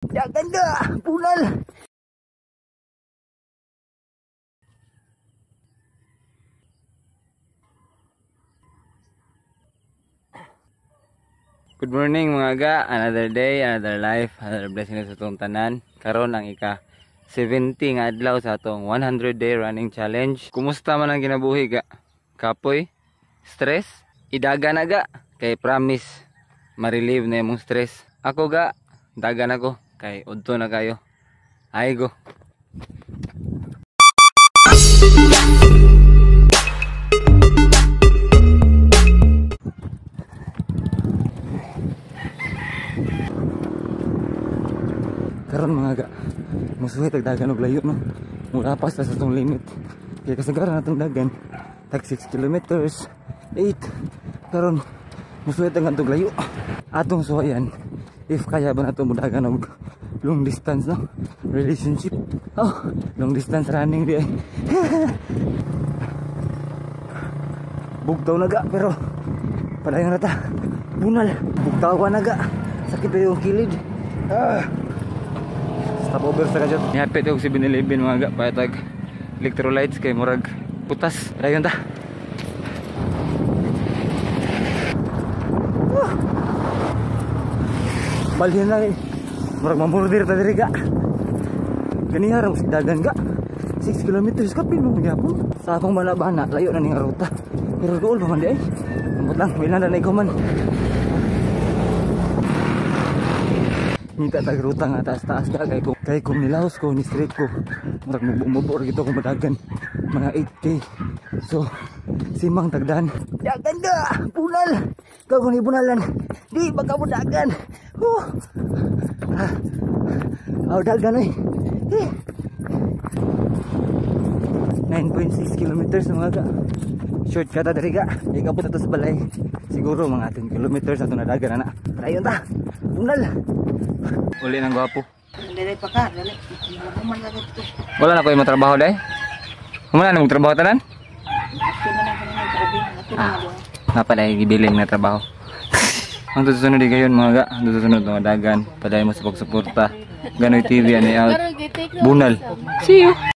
Dagan ga! Bunal! Good morning mga ga, another day, another life, another blessing sa atong tanan. Karon ang ika 70 nga adlaw sa atong 100 day running challenge. Kumusta man ang kinabuhi ga? Kapoy? Stress? Idaga na ga, kay promise ma-relieve na imong stress. Ako ga, daga na ko kay udto na kayo. Ay go. Karon mga ga, musuhay tag dagan og layo no. Mulapas ta sa atong limit. Kay kasagaran atong dagan tag 6 kilometers, 8. Karon musuhay tag ngadtong layo. Atong suhayan if kaya ba nato modagan og long distance no, relationship. Oh, long distance running di ay. Bugtaw na ga pero padayon na ta. Bunal, bugtaw na ga. Sakit ba yung kilid? Ah. Stop over sa kadyot. Nihapit og 7-Eleven mga ga, payatag electrolytes kay murag putas. Dayon ta. Balhin na eh. Murag mamurdir ta diri ga. Ganiha ra dagan ga. 6 kilometers kapin mo gyapon. Sa akong balabana layo na ning ruta. Pero duol pa man di ay. Ambot lang, wala na ikaw man. Ngita tag ruta nga taas-taas ga kay kung nilaos ko ni straight ko murag mubo-mubo ra gito kung madagan mga 8K. So simang tagdan. Dagan ga, bunal. Kago ni bunalan. Di baka mo dagan. Ah, dagan oy. 9.6 kilometers mga ga. Shortcut ta diri ga. Ikabot ato sa balay. Siguro mga 10 kilometers ato nadagan ana. Padayon ta. Bunal. Uli ng gwapo. Dili pa ka, dili. Human na dito. Wala na ko yung matrabaho day. Human na mong trabaho tanan? Napaday gibilin nga trabaho. Ang susunod di gayon mga ga, ang susunod mga dagan, padayon mo sa pagsuporta. Ganoy TV ani out. Bunal. See you.